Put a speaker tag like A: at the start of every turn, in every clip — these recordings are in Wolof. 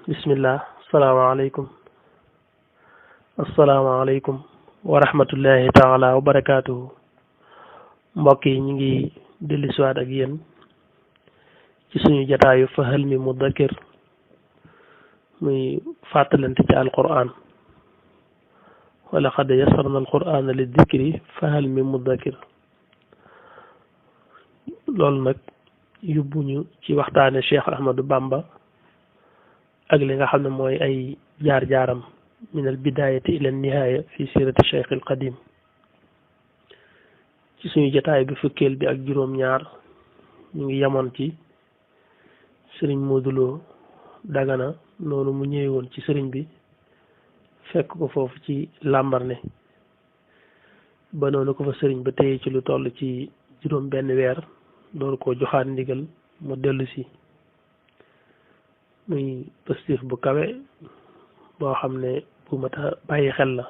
A: bismillah asalaamaaleykum wa rahmatullahi taala wa barakaatuhu mbokk yi ñu ngi dellusiwaat ak yéen ci suñu jataayu Fahal mi Mudakkir muy fàttalante ci alquran wala xad yasarna alqurana li dikri Fahal mi Mudakkir loolu nag yóbbuñu ci waxtaane Cheikh Ahmadou Bamba ak li nga xam ne mooy ay jaar-jaaram min al bidayati ila nihaaya fi sirati Cheikh al Qadim ci suñu jotaay bi fukkeel bi ak juróom-ñaar ñu ngi yemoon ci sëriñ Modou Lo Dagana noonu mu ñëwee woon ci sëriñ bi fekk ko foofu ci Lambaréné ba noonu ko fa sëriñ ba téye ci lu toll ci juróom benn weer door koo joxaat ndigal mu dellu si muy positif bu kawe boo xam ne bu mat a bàyyi xel la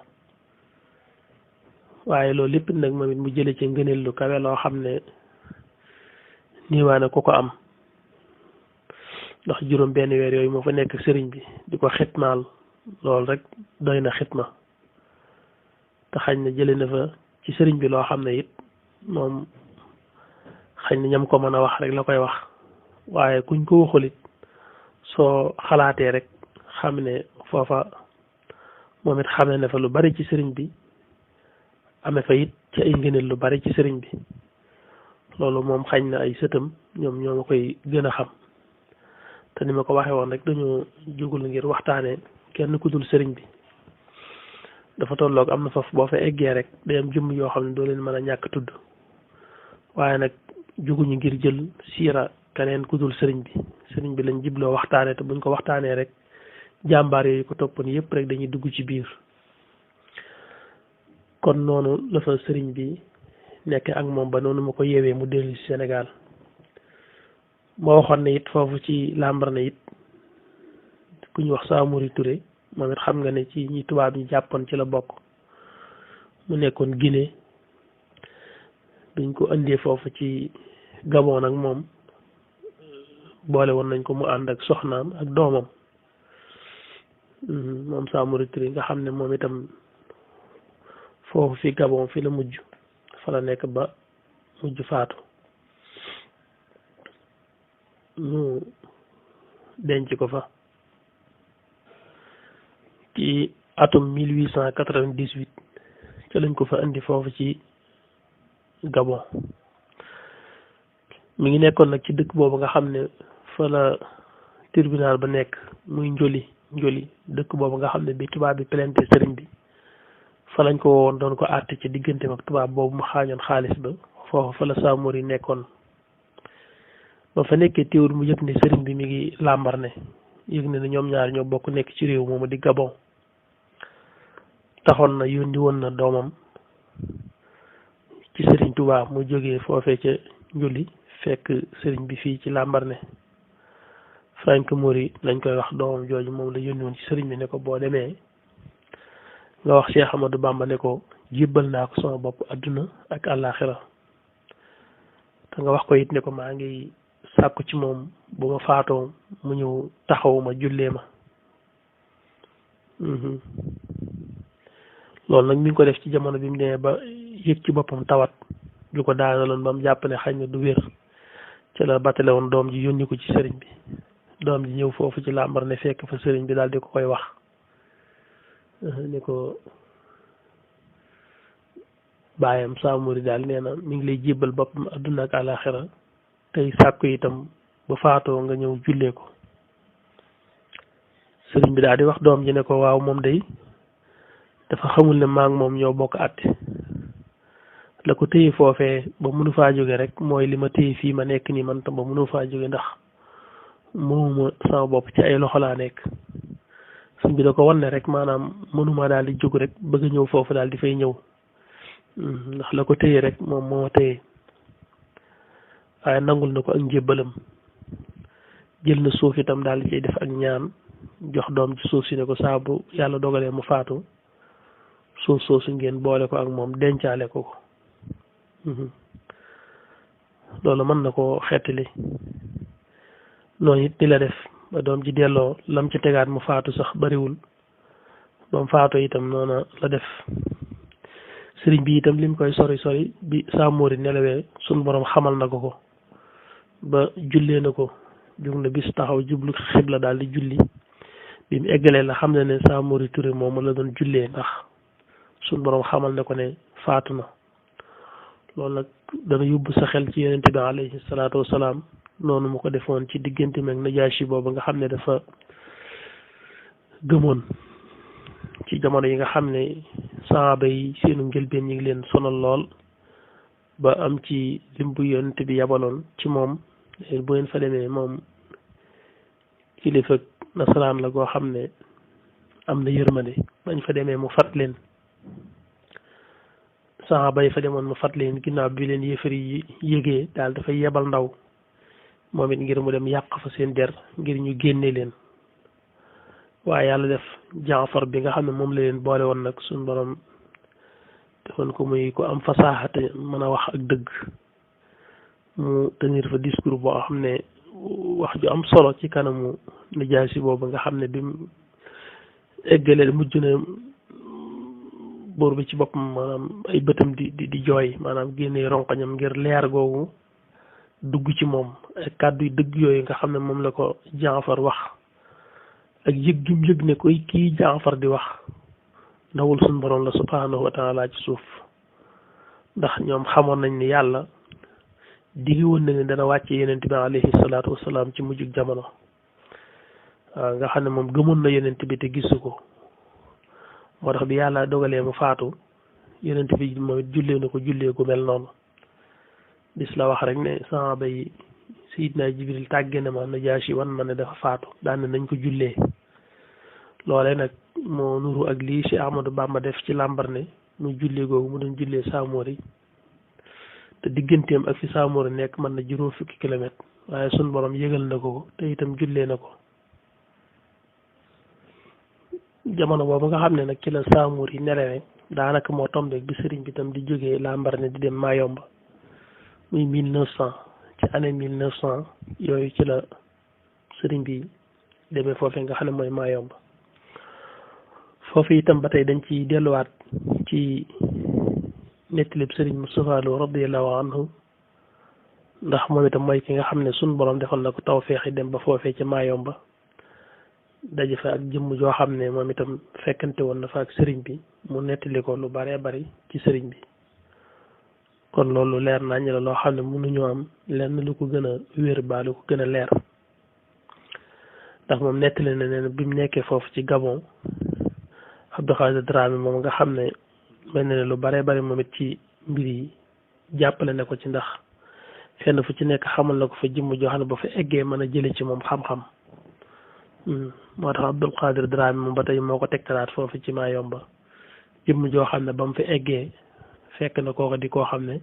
A: waaye loolu lépp nag moom it mu jële ci ngëneel lu kawe loo xam ne niiwaane ku ko am ndax juróom benn weer yooyu moo fa nekk sëriñ bi di ko xitmaal loolu rek doy na xitma te xañ na jële na fa ci sëriñ bi loo xam ne it moom xañ na ñam ko mën a wax rek la koy wax waaye kuñ ko waxul it soo xalaatee rek xam ne foofa moom it xamee na fa lu bari ci sëriñ bi amee fa it ci ay ngëneel lu bari ci sëriñ bi loolu moom xañ na ay sëtam ñoom ñoo ma koy gën a xam te ni ma ko waxee woon rek dañoo jugul ngir waxtaanee kenn ku dul sëriñ bi dafa tolloog am na foofu boo fa eggee rek day am jëmm yoo xam ne doo leen mën a ñàkk tudd waaye nag juguñu ngir jël siira keneen ku dul sëriñ bi lañ jibloo waxtaanee te buñ ko waxtaanee rek jàmbaar yooyu ko toppoon yëpp rek dañuy dugg ci biir kon noonu la fa sëriñ bi nekk ak moom ba noonu ma ko yeewee mu dellu ci Sénégal moo waxoon ne it foofu ci Lambaréné it ku ñu wax Samori Touré moom it xam nga ne ci ñi tubaab ñi jàppoon ci la bokk mu nekkoon Guinée biñ ko indee foofu ci Gabon nag moom boole woon nañ ko mu ànd ak soxnaam ak doomam moom Samori Touré nga xam ne moom itam foofu fi Gabon fi la mujj fa la nekk ba mujj faatu ñu denc ko fa ci atum 1898 ca lañ ko fa indi foofu ci Gabon mi ngi nekkoon nag ci dëkk boobu nga xam ne fa la tribunal ba nekk muy njoli dëkk boobu nga xam ne bi tubaab bi plainte sëriñ bi fa lañ ko woon doon ko àtte ci digganteem ak tubaab boobu mu xaañoon xaalis ba foofu fa la Samori nekkoon ba fa nekkee téewul mu yëg ne sëriñ bi mi ngi Lambaréné yëg ne ñoom ñaar ñoo bokk nekk ci réew moomu di Gabon taxoon na yónni woon na doomam ci sëriñ Tuubaa mu jógee foofee ca njuli fekk sëriñ bi fii ci Lambaréné Franck Mori lañ koy wax doomam jooju moom la yónni woon ci sëriñ bi ne ko boo demee nga wax Cheikh Ahmadou Bamba ne ko jébbal naa ko sama bopp adduna ak àllaaxira te nga wax ko it ne ko maa ngi sàkku ci moom bu ma faatoo mu ñëw taxawu ma jullee ma loolu nag mi ngi ko def ci jamono bi mu demee ba yëg ci boppam tawat ju ko daanaloon ba mu jàpp ne xañ na du wér ci la battale woon doom ji yónni ko ci sëriñ bi doom ji ñëw foofu ci Lambaréné fekk fa sëriñ bi daal di ko koy wax ne ko baayam Samori daal nee na mi ngi lay jébbal boppam adduna ak àllaaxira tey sàkku itam ba faatoo nga ñëw jullee ko sëriñ bi daal di wax doom ji ne ko waaw moom day dafa xamul ne maa ngi moom ñoo bokk àtte la ko téye foofee ba mënu faa jóge rek mooy li ma téye fii ma nekk nii man tam ba mënu faa jóge ndax moomuma sama bopp ci ay loxo laa nekk sëñ bi da ko wan ne rek maanaam mënuma daal di jóg rek bëgg a ñëw foofu daal di fay ñëw ndax la ko téye rek moom moo téye waaye nangul na ko ak njébbalam jël na suuf itam daal di ciy def ak ñaan jox doom ci suuf si ne ko saabu yàlla dogalee mu faatu suuf soosu ngeen boole ko ak moom dencaale ko loolu mën na koo xettali noonu it ni la def ba doom ji delloo lam ci tegaat mu faatu sax bariwul ba mu faatu itam noona la def sëriñ bi itam lim koy sori sori bi Samori nelawee sun borom xamal na ko ba jullee na ko jug na bis taxaw jublu xibla daal di julli bi mu eggalee la xam ne Samori Touré moom la doon jullee ndax sun borom xamal ne ko ne faatu na loolu nag dana yóbbu sa xel ci yonente bi alayhi salaatu wasalaam noonu mu ko defoon ci diggante meeg Najaashi boobu nga xam ne dafa gëmoon ci jamono yi nga xam ne saaba yi seenu njëlbeen ñi ngi leen sonal lool ba am ci limbu yonente bi yabaloon ci moom bu ngeen fa demee moom kilifa nasaraan la goo xam ne am na yërmande bañ fa demee mu fat leen saaba yi fa demoon mu fat leen ginnaaw bi leen yéefar yi yégee daal dafay yebal ndaw moom it ngir mu dem yàq fa seen der ngir ñu génne leen waaye yàlla def Jaafar bi nga xam ne moom la leen boole woon nag suñ borom defoon ko muy ko am fasaaxa te mën a wax ak dëgg mu tenir fa discours boo xam ne wax ju am solo ci kanamu Najaasi boobu nga xam ne bi mu eggalee mujj na buur bi ci boppam maanaam ay bëtam di jooy maanaam génne ronqañam ngir leer googu dugg ci moom ay kàddu yu dëgg yooyu nga xam ne moom la ko Jaafar wax ak yëg gi mu yëg ne koy kii Jaafar di wax ndawul suñ borom la subhanahu wa taala ci suuf ndax ñoom xamoon nañ ni yàlla digi woon na ne dana wàcce yonent bi alayhi salaatu wasalaam ci mujjug jamono waaw nga xam ne moom gëmoon na yonent bi te gisu ko moo tax bi yàlla dogalee mu faatu yonent bi mooy jullee na ko jullee gu mel noonu bis la wax rek ne sahaaba yi Sayyidina Jibril tàgge na ma Najaashi wan ma ne dafa faatu daan nañ ko jullee loolee nag moo nuru ak lii si Ahmadou Bamba def ci Lambaréné muy jullee googu mu doon jullee Samori te digganteem ak fi Samori nekk mën na juróom fukki kilomètre waaye sun borom yëgal na ko te itam jullee na ko jamono boobu nga xam ne nag ci la Samori nelawee daanaka moo tombeek bi sëriñ bi itam di jógee Lambaréné di dem Mayomba muy 1900 ci année 1900 yooyu ci la sëriñ bi demee foofee nga xam ne mooy Mayomba foofu itam ba tey dañ ci delluwaat ci nettalib sëriñ Moustapha Lo radiyallahu anhu ndax moom itam mooy ki nga xam ne sun borom defal na ko tawfeex yi dem ba foofee ca Mayomba daje fa ak jëmm joo xam ne moom itam fekkante woon na fa ak sëriñ bi mu nettali ko lu baree bari ci sëriñ bi kon loolu leer nañ la loo xam ne mënuñoo am lenn lu ko gën a wér ba lu ko gën a leer ndax moom nettali na ne bi mu nekkee foofu ci Gabon Abdou Khadir Dramé moom nga xam ne mel na ne lu baree bari moom it ci mbir yi jàppale na ko ci ndax fenn fu ci nekk xamal na ko fa jëmm joo xam ne ba fa eggee mën a jële ci moom xam-xam moo tax Abdou Khadir Dramé moom ba tey moo ko tegtalaat foofu ci Mayomba jëmm joo xam ne ba mu fa eggee fekk na kooko di koo xam ne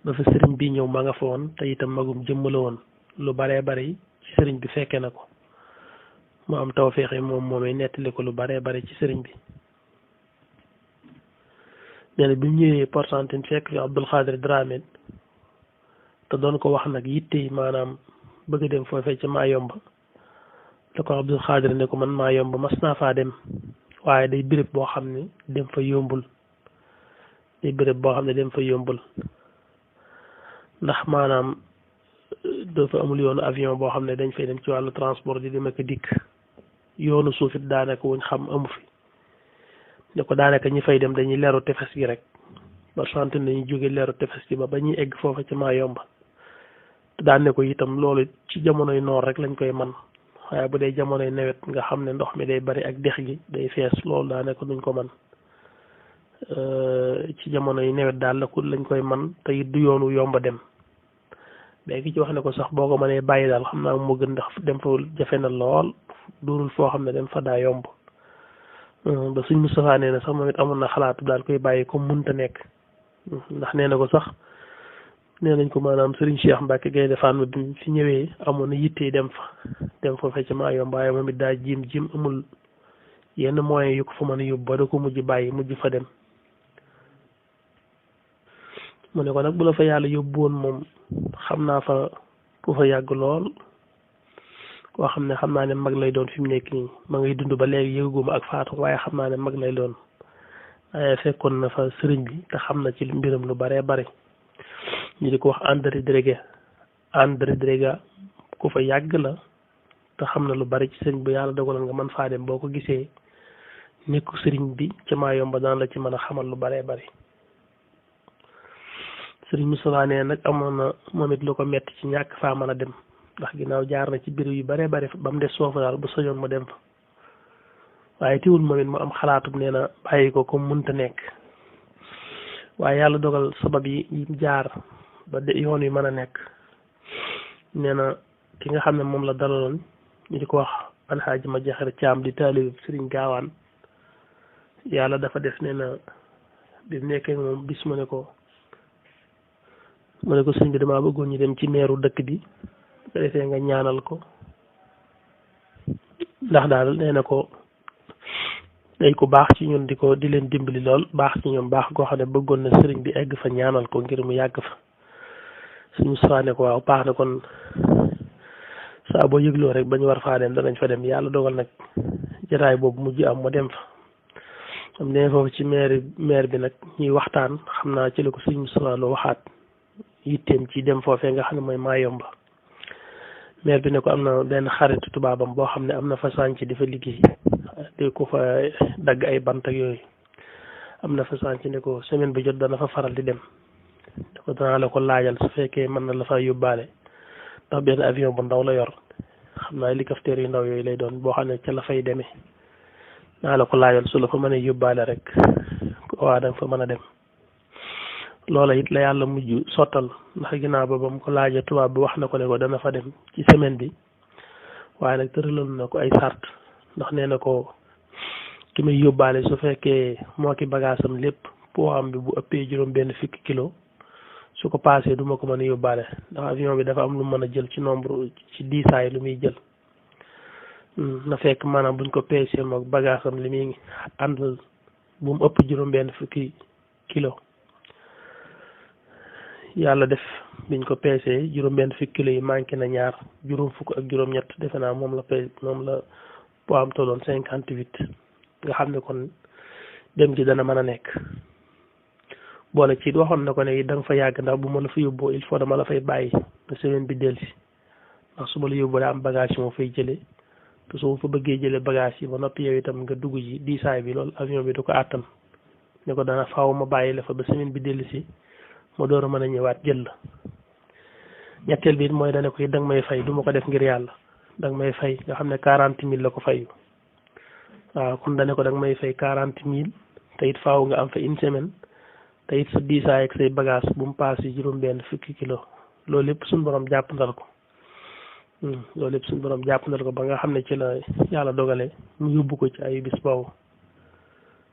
A: ba fa sëriñ bi ñëw ma nga fa woon te itam magum jëmm la woon lu baree bari ci sëriñ bi fekke na ko mu am tawfeex yi moom moomay nettali ko lu baree bari ci sëriñ bi nee na bi mu ñëwee Portantine fekk fi Abdou Khadir Dramé te doon ko wax nag yitte yi maanaam bëgg a dem foofee ca Mayomba da ko Abdou Khadir ne ko man Mayomba mas naa faa dem waaye day béréb boo xam ne dem fa yombul ndax maanaam dafa amul yoonu avion boo xam ne dañ fay dem ci wàllu transport di dem ak dikk yoonu suufit daanaka wuñ xam amu fi ne ko daanaka ñi fay dem dañuy leeru tefes gi rek ba sant nañu jóge leeru tefes gi ba ñuy egg foofa ci Mayomba te daan ne ko itam loolu ci jamonoy noor rek lañ koy man waaye bu dee jamonoy nawet nga xam ne ndox mi day bari ak dex gi day fees loolu daanaka duñ ko man ci jamono yi nawet daal la ko lañ koy man te it du yoonu yomba dem léegi ci wax ne ko sax boo ko mënee bàyyi daal xam naa moo gën ndax dem fa jafe na lool doonul foo xam ne dem fa daa yomb ba suñ Moustapha nee na sax moom it amoon na xalaatu daal koy bàyyi comme mënta nekk ndax nee na ko sax nee nañ ko maanaam Serigne Cheikh Mbacke Gaynde Fatma bi fi ñëwee amoon na yitte dem foofee ca Mayomba waaye moom it daa jim amul yenn moyens yu ko fa mën a yóbbu ba da ko mujj bàyyi mujj fa dem mu ne ko nag bu la fa yàlla yóbbu woon moom xam naa fa ku fa yàgg lool koo xam ne xam naa ne mag lay doon fi mu nekk nii ma ngay dund ba léegi yëguma ak faatu waaye xam naa ne mag lay doon waaye fekkoon na fa sëriñ bi te xam na ci mbiram lu baree bare ñu di ko wax André Drega ku fa yàgg la te xam na lu bari ci sëriñ bu yàlla dogal nga mën faa dem boo ko gisee nekku sëriñ bi ca Mayumba daan la ci mën a xamal lu baree bari sëriñ Moustapha nee nag amoon na moom it lu ko metti ci ñàkk faa mën a dem ndax ginnaaw jaar na ci biir yu baree bari ba mu des foofu daal bu soñoon mu dem fa waaye teewul moom it mu am xalaatub nee na bàyyi ko comme mënta nekk waaye yàlla dogal sabab yi jaar ba yoon wi mën a nekk nee na ki nga xam ne moom la dalaloon ñu di ko wax alxaaji ma jaxare caam di taalibe sëriñ gaawaan yàlla dafa def nee na bi mu nekkee moom bis mu ne ko sëñ bi damaa bëggoon ñu dem ci meeru dëkk bi nga defee nga ñaanal ko ndax daal nee na ko day ko baax ci ñun di leen dimbali lool baax ci ñoom baax goo xam ne bëggoon na sëriñ bi egg fa ñaanal ko ngir mu yàgg fa suñu Moustapha ne ko waaw baax na kon saa boo yëgloo rek ba ñu war faa dem danañ fa dem yàlla dogal nag jataay boobu mujj am mu dem fa am ne foofu ci maire bi nag ñuy waxtaan xam naa ci la ko suñu Moustapha loo waxaat yitteem ci dem foofee nga xam ne mooy Mayumba maire bi ne ko am na benn xaritu tubaabam boo xam ne am na fa sànc di fa liggéey di ko fa dagg ay bant ak yooyu am na fa sànc ne ko semaine bi jot dana fa faral di dem da ko danaa la ko laajal su fekkee mën na la fa yóbbaale ndax benn avion bu ndaw la yor xam naa hélicoptère yu ndaw yooyu lay doon boo xam ne ca la fay demee naa la ko laajal su la fa mën a yóbbaale rek waa da nga fa mën a dem loola it la yàlla mujj sottal ndax ginnaaw ba ba mu ko laajee tubaab bi wax na ko ne ko dana fa dem ci semaine bi waaye nag tëraloon na ko ay sart ndax nee na ko ki muy yóbbaale su fekkee moo ki bagaasam lépp poids am bi bu ëppee juróom benn fukki kilo su ko paasee du ma ko mën a yóbbaale ndax avion bi dafa am lu mën a jël ci nombre ci diisaay lu muy jël na fekk maanaam buñ ko peesee mook bagaasam li muy àndal bu mu ëpp juróom benn fukki kilo yàlla def biñ ko peesee juróom benn fukki kilo yi manqué na ñaar juróom fukk ak juróom ñett defe naa moom la poids am tolloon 58 nga xam ne kon dem gi dana mën a nekk boole ci waxoon na ko ne da nga fa yàgg ndax bu ma la fa yóbboo il faut dama la fay bàyyi ba semaine bi dellusi ndax su ma la yóbboo daa am bagage yi moo fay jëlee te su ma fa bëggee jëlee bagage yi ba noppi yow itam nga dugg ji diisaay bi loolu avion bi du ko àttan ne ko dana faaw ma bàyyi la fa ba semaine bi dellusi ma door a mën a ñëwaat jël la ñetteel bi it mooy dane ko it da nga may fay du ma ko def ngir yàlla da nga may fay nga xam ne 40 000 la ko fayu waaw kon dane ko da nga may fay 40 000 te it faaw nga am fa une semaine te it sa diisaay ak say bagage bu mu paase juróom benn fukki kilo loolu lépp suñu borom jàppandal ko ba nga xam ne ci la yàlla dogale mu yóbbu ko ci ay bis boobu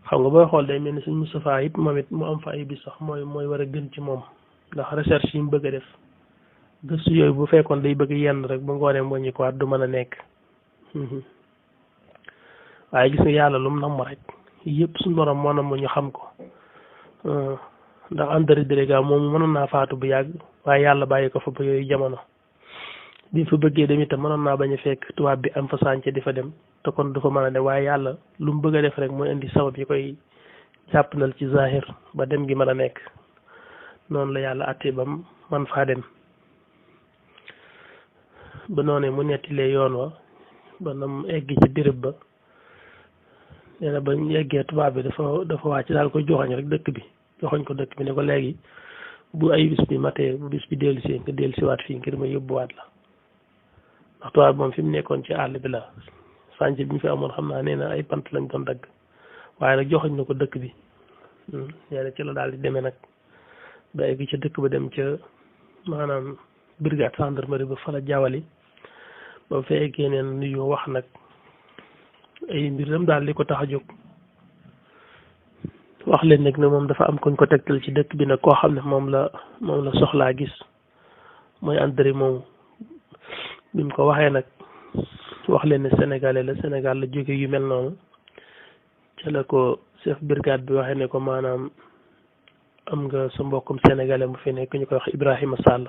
A: xam nga booy xool day mel ni suñ Moustapha it moom it mu am fa ay bis sax mooy war a gën ci moom ndax recherche yi mu bëgg a def gëstu yooyu bu fekkoon day bëgg yenn rek bu ngoonee wàññi ko waat du mën a nekk waaye gis nga yàlla lu mu namm rek yëpp suñu borom moo nam ñu xam ko ndax André Drega moom mënoon naa faatu bu yàgg waaye yàlla bàyyi ko fa ba yooyu jamono bi fa bëggee dem itam mënoon naa bañ a fekk tubaab bi am fa sànce di fa dem te kon du fa mën a dem waaye yàlla lu mu bëgg a def rek mooy indi sabab yi koy jàppandal ci zahir ba dem gi mën a nekk noonu la yàlla attee ba man faa dem ba noonee mu nettilee yoon wa ba nam egg ci béréb ba nee na ba ñu eggee tubaab bi dafa wàcc daal koy joxoñ rek dëkk bi joxoñ ko dëkk bi ne ko léegi bu ay bis bi matee bu bis bi dellusee nga dellusiwaat fii ngir ma yóbbuwaat la ndax tubaab bi moom fi mu nekkoon ci àll bi la sànc bi ñu fi amoon xam naa nee na ay bant lañ doon dagg waaye nag joxoñ na ko dëkk bi nee na ci la daal di demee nag ba egg ca dëkk ba dem ca maanaam brigade gendarmerie ba fa la jawali ba fa eggee neen nuyoo wax nag ay mbiram daal li ko tax a jóg wax leen nag ne moom dafa am koñ ko tegtal ci dëkk bi nag koo xam ne moom la soxlaa gis mooy André moomu bi mu ko waxee nag wax leen ne sénégalais la Sénégal la jóge yu mel noonu ca la ko chef brigade bi waxee ne ko maanaam am nga sa mbokkum sénégalais mu fi nekk ñu koy wax Ibrahima Sall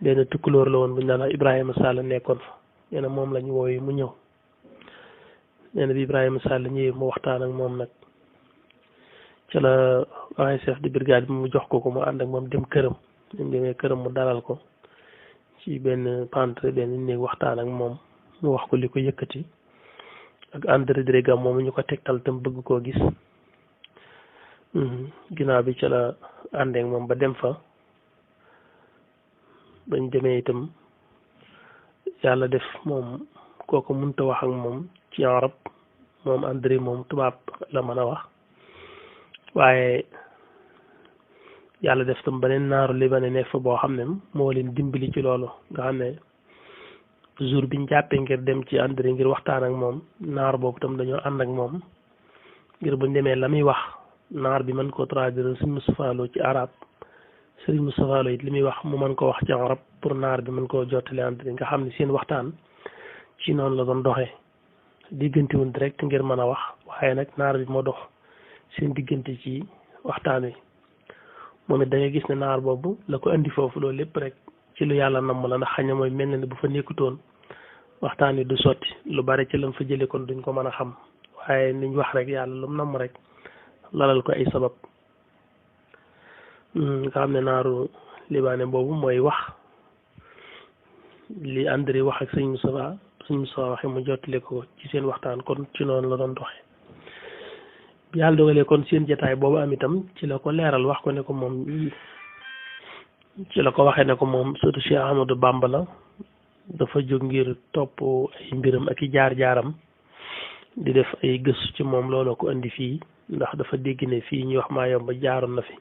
A: benn tukkulóor la woon bu ñu naan wax Ibrahima Sall nekkoon fa nee na moom lañu wooyu mu ñëw nee na bi Ibrahima Sall ñëwee mu waxtaan ak moom nag ca la waxee chef de brigade bi mu jox ko mu ànd ak moom dem këram ñu demee këram mu dalal ko ci benn pentre benn néeg waxtaan ak moom mu wax ko li ko yëkkati ak André Drega moom ñu ko tegtal tam bëgg koo gis ginnaaw bi ca la àndeek moom ba dem fa bañ demee itam yàlla def moom kooku mënta wax ak moom ci arab moom André moom tubaab la mën a wax waaye yàlla def tam beneen naaru libanais nekk fa boo xam ne moo leen dimbali ci loolu nga xam ne jour biñ jàppee ngir dem ci André ngir waxtaan ak moom naar boobu tam dañoo ànd ak moom ngir buñ demee la muy wax naar bi mën koo traduire Sëriñ Moustapha Lo ci arab Sëriñ Moustapha Lo it li muy wax mu mën ko wax ci arab pour naar bi mën koo jottali André nga xam ne seen waxtaan ci noonu la doon doxee diggantewuñ direct ngir mën a wax waaye nag naar bi moo dox seen diggante ci waxtaan wi moom it da ngay gis ne naar boobu la ko indi foofu loolu lépp rek ci lu yàlla namm la ndax xañ na mooy mel na ne bu fa nekkutoon waxtaan wi du sotti lu bari ci lam fa jëlee kon duñ ko mën a xam waaye niñ wax rek yàlla lu mu namm rek lalal ko ay sabab nga xam ne naaru libaane boobu mooy wax li André wax ak sëñ Moustapha waxe mu jottali ko ci seen waxtaan kon ci noonu la doon doxee bi yàlla dogalee kon seen jataay boobu am itam ci la ko leeral wax ko ne ko moom ci la ko waxee ne ko moom surtout Cheikh Ahmadou Bamba la dafa jóg ngir topp ay mbiram ak i jaar-jaaram di def ay gëstu ci moom looloo ko indi fii ndax dafa dégg ne fii ñuy wax maa yomba jaaroon na fi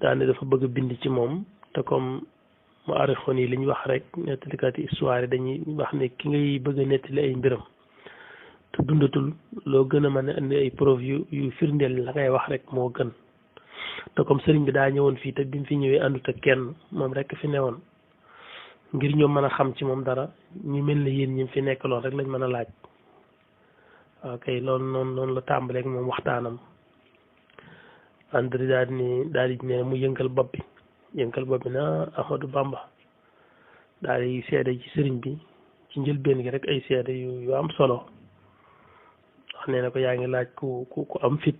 A: daane dafa bëgg a bind ci moom te comme mu arixoon yi li ñu wax rek nettalikati histoire yi dañuy wax ne ki ngay bëgg a nettali ay mbiram te dundatul loo gën a mën a indi ay preuve yu firndeel la ngay wax rek moo gën te comme sëriñ bi daa ñëwoon fii te bi mu fi ñëwee àndut ak kenn moom rek fi newoon ngir ñoom mën a xam ci moom dara ñu mel ne yéen ñi fi nekk lool rek lañ mën a laaj waaw kay loolu noonu la tàmbaleeg moom waxtaanam André daal di ne mu yëngal bopp bi na Ahmadou Bamba daal di seede ci sëriñ bi ci njëlbeen gi rek ay seede yu am solo wax ne ko yaa ngi laaj ku am fit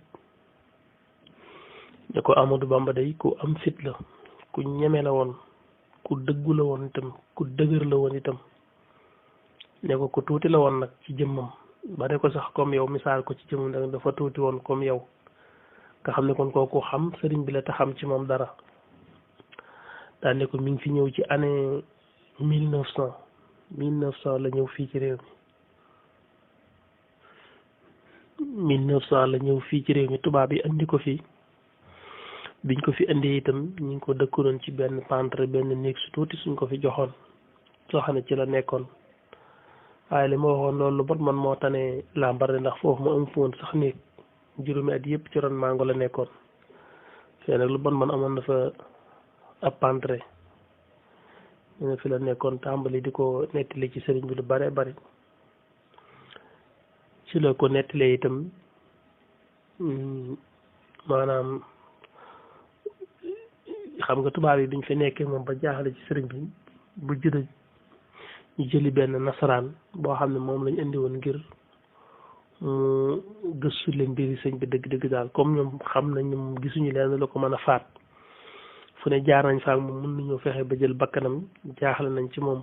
A: ne ko Ahmadou Bamba day ku am fit la ku ñeme la woon ku dëggu la woon itam ku dëgër la woon itam ne ko ku tuuti la woon nag ci jëmmam ba ne ko sax comme yow misaal ko ci jëmmam nag dafa tuuti woon comme yow nga xam ne kon kooku xam sëriñ bi la te xam ci moom dara daan ne ko mi ngi fi ñëw ci année 1900 la ñëw fii ci réew mi 1900 la ñëw fii ci réew mi tubaab yi andi ko fi biñ ko fi indee itam ñu ngi ko dëkkuloon ci benn pentre benn néeg su tuuti suñ ko fi joxoon soo xam ne ci la nekkoon waaye li ma waxoon loolu lu bon man moo tane Lambaréné ndax foofu mu am foon sax néeg juróomi at yëpp ci ron mango la nekkoon fee nag lu bon man amoon na fa ab pentre ñu ne fi la nekkoon tàmbali di ko nettali ci sëriñ bi lu bare bari ci la ko nettalee itam maanaam xam nga tubaab yi biñ fi nekkee moom ba jaaxale ci sëriñ bi bu jëda ñu jëli benn nasaraan boo xam ne moom lañ indi woon ngir mu gëstu leen mbiri sëñ bi dëgg-dëgg daal comme ñoom xam nañ moom gisuñu leen la ko mën a faat fu ne jaar nañ fa ak moom mën nañoo fexe ba jël bakkanam jaaxle nañ ci moom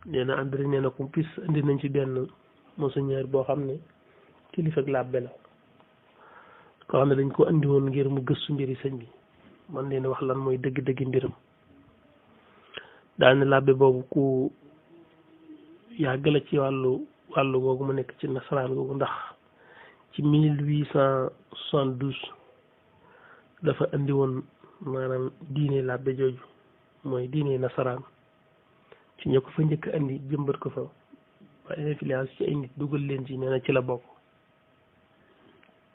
A: nee na André nee na ko pis indi nañ ci benn monseigneur boo xam ne kilifa ak làbbe la koo xam ne dañ ko andi woon ngir mu gëstu mbiri sëñ bi man leen wax lan mooy dëgg-dëggi mbiram daal ne làbbe boobu ku yàgg la ci wàllu googu mu nekk ci nasaraan googu ndax ci 1872 dafa andi woon maanaam diine làbbe jooju mooy diine nasaraan ci ña ko fa njëkk andi jëmbat ko fa ba influence ci ay nit dugal leen ci nee na ci la bokk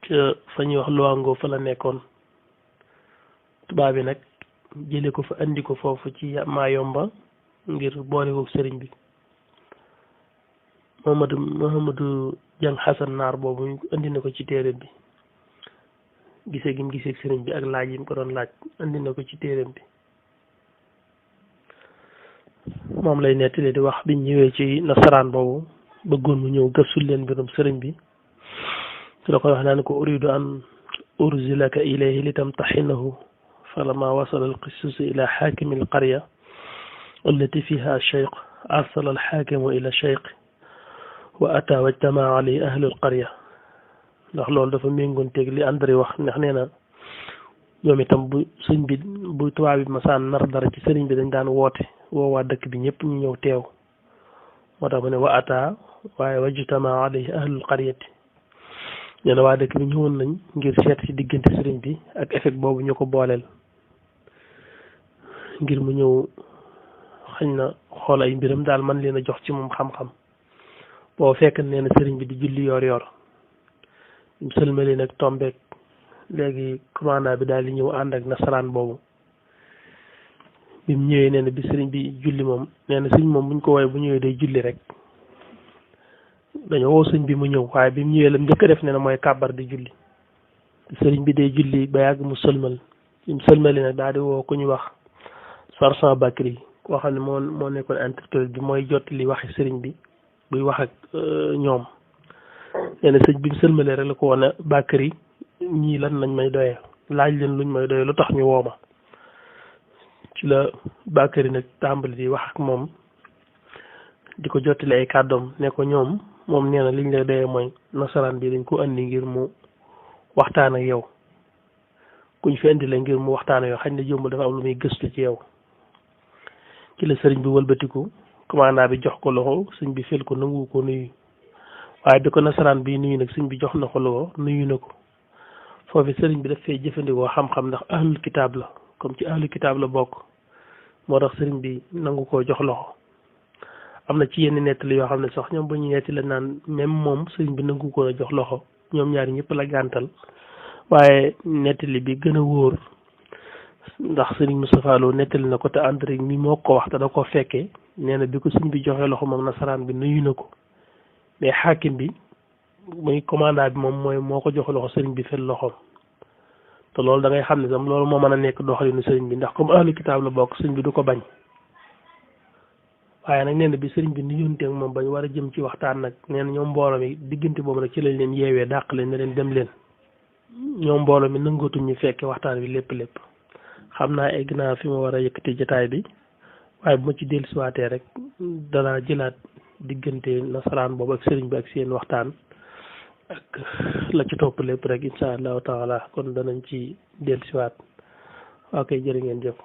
A: ca fa ñuy wax Luango fa la nekkoon tubaab bi nag jële ko fa andi ko foofu ci Mayomba ngir boole ko sëriñ bi Mouhamadou Dieng Hassan naar boobu andi na ko ci téereem bi gisee gi mu gisee sëriñ bi ak laaj yi mu ko doon laaj andi na ko ci téereem bi moom lay nettali di wax biñ ñëwee ci nasaraan boobu bëggoon mu ñëw gëstul leen mbirum sëriñ bi la koy wax naan ko uridu an urzilaka ilayhi litamtaxinahu فلما وصل القسيس إلى حاكم القرية التي فيها الشيخ أرسل الحاكم إلى الشيخ وأتى واجتمع عليه أهل القرية ndax loolu dafa méngoonteeg li André wax ndax nee na ñoom itam bu sëñ bi bu tubaab bi masaan nar dara ci sëriñ bi dañ daan woote woo waa dëkk bi ñëpp ñu ñëw teew moo tax mu ne wa ata waaye wajtama alayhi ahlul qaryati nee na waa dëkk bi ñëwoon nañ ngir seet ci diggante sëriñ bi ak effet boobu ñu ko booleel ngir mu ñëw xañ na xool ay mbiram daal man leen a jox ci moom xam-xam boo fekk nee na sëriñ bi di julli yor sëlmali nag tombeek léegi commandant bi daal di ñëw ànd ak nasaraan boobu bi mu ñëwee nee na bi sëriñ bi julli moom nee na sëñ moom buñ ko woowee bu ñëwee day julli rek dañoo woo sëñ bi mu ñëw waaye bi mu ñëwee la njëkk a def nee na mooy kàbbar di julli sëriñ bi day julli ba yàgg mu sëlmal bi mu sëlmali nag daal di woo ku ñu wax Sarsan Bakri koo xam ne moo nekkoon interprète bi mooy jottali waxi sëriñ bi buy wax ak ñoom nee na sëñ bi mu sëlmalee rek la ko woon a Bakri ñii lan lañ may doyee laaj leen luñ may doyee lu tax ñu wooma ci la Bakri nag tàmbali di wax ak moom di ko jottali ay kàddoom ne ko ñoom moom nee na liñ lay doyee mooy nasaraan bi dañ ko andi ngir mu waxtaan ak yow kuñ fi indi la ngir mu waxtaan ak yow xañ na jëmbal dafa am lu muy gëstu ci yow ci la sëriñ bi wëlbatiku commandant bi jox ko loxo sëñ bi fel ko nangu ko nuyu waaye bi ko nasaraan bi nuyu nag sëñ bi jox na ko loxo nuyu na ko foofu sëriñ bi daf fay jëfandikoo xam-xam ndax ahlul kitaab la comme ci ahlul kitaab la bokk moo tax sëriñ bi nangu koo jox loxo am na ci yenn nettali yoo xam ne sax ñoom bu ñu nettali naan même moom sëriñ bi nangu ko jox loxo ñoom ñaari ñëpp la gàntal waaye nettali bi gën a wóor ndax sëriñ Moustapha Lo nettali na ko te André mi moo ko wax te da ko fekkee nee na bi ko sëñ bi joxee loxo moom nasaraan bi nuyu na ko mais xaakim bi muy commandant bi moom mooy moo ko jox loxo sëriñ bi fel loxoom te loolu da ngay xam ne sam loolu moo mën a nekk doxalinu sëriñ bi ndax comme ahlu kitaab la bokk sëriñ bi du ko bañ waaye nag nee na bi sëriñ bi nuyonteeg moom bañ war a jëm ci waxtaan nag nee na ñoom mbooloo mi diggante boobu nag ci lañ leen yeewee dàq leen ne leen dem leen ñoom mbooloo mi nangootuñ ñu fekke waxtaan bi lépp xam naa egg naa fi ma war a yëkkati jotaay bi waaye bu ma ci dellusiwaatee rek danaa jëlaat diggante nasaraan boobu ak sëriñ bi ak seen waxtaan ak la ci topp lépp rek incha allahu taala kon danañ ci dellusiwaat ok jërë ngeen jëf